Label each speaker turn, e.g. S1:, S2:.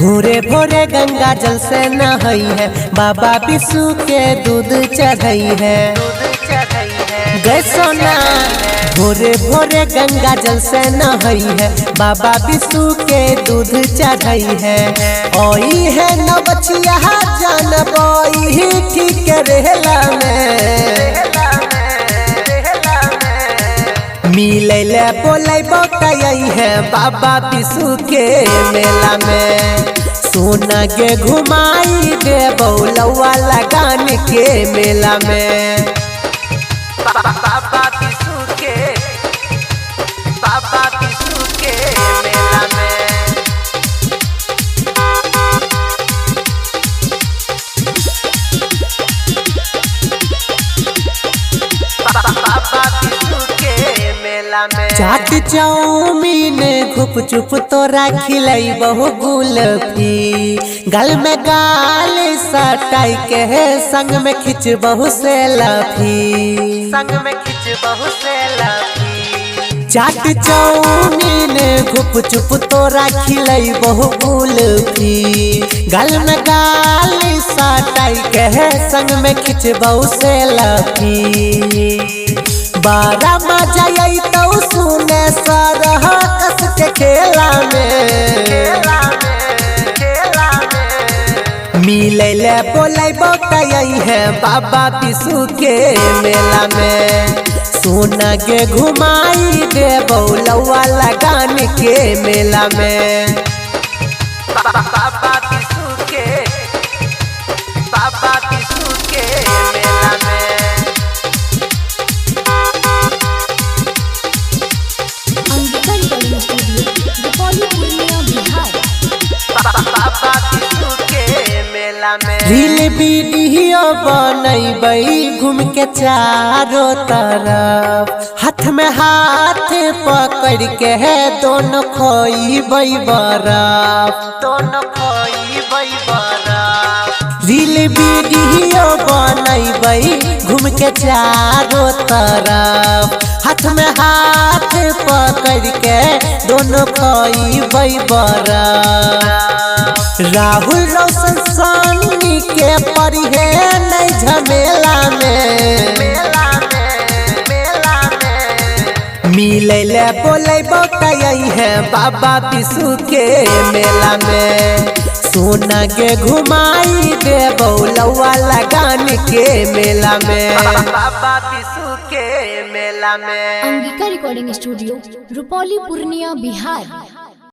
S1: भोरे भोरे गंगा जल से नहई है, बाबा विशु के दूध चढ़ई है। गए सोना, भोरे भोरे गंगा जल से नहई है, बाबा विशु के दूध चढ़ई है। ओई है नवचिया जानबई ठीक रेला में, मिले ले बोले बतई है बाबा विशु के मेला में। सोना के घुमाई दे बौलवा लगान के मेला में। बाबा विशु के, बाबा विशु के मेला में। बाबा विशु के मेला में। चाट चाउमीन घुप चुप तोरा खिलाई बहु गुलफी, गल में गाल सटाई के है संग में खिंच बहु से लफी, संग में खिंच बहु से लफी। चाट चाउमीन घुप चुप तोरा खिलाई बहु गुलफी, गल में गाल सटाई के है संग में खिंच बहु से लफी। बारा मजा आई तो सुने सरह कस के खेला में, मिले ले बोले बतई है बाबा विशु के मेला में। सोना के घुमाई दे बौलवा लगान के मेला में। बाबा विशु के, बाबा विशु के मेला में।
S2: अंगिका रिकॉर्डिंग स्टूडियो, रुपौली, पूर्णिया, बिहार।
S1: बाबा विशु के मेला में। रील वीडियो बनैबै घूम के चारों तरफ, हाथ में हाथ पकड़ के है दोनों खोइबै बरफ, दोनों खोइबै बरफ। रील वीडियो बनैबै घूम के चारों तरफ, हाथ में हाथ पकड़ के दोनों खोइबै बरफ। राहुल रोशन सानी के परिहे नहीं झमेला में, मिले ले बोले बतई है बाबा विशु के मेला में। सोना के घुमाई दे बौलवा लगान के मेला में, बाबा विशु के मेला में।
S2: अंगिका रिकॉर्डिंग स्टूडियो, रुपौली, पूर्णिया, बिहार।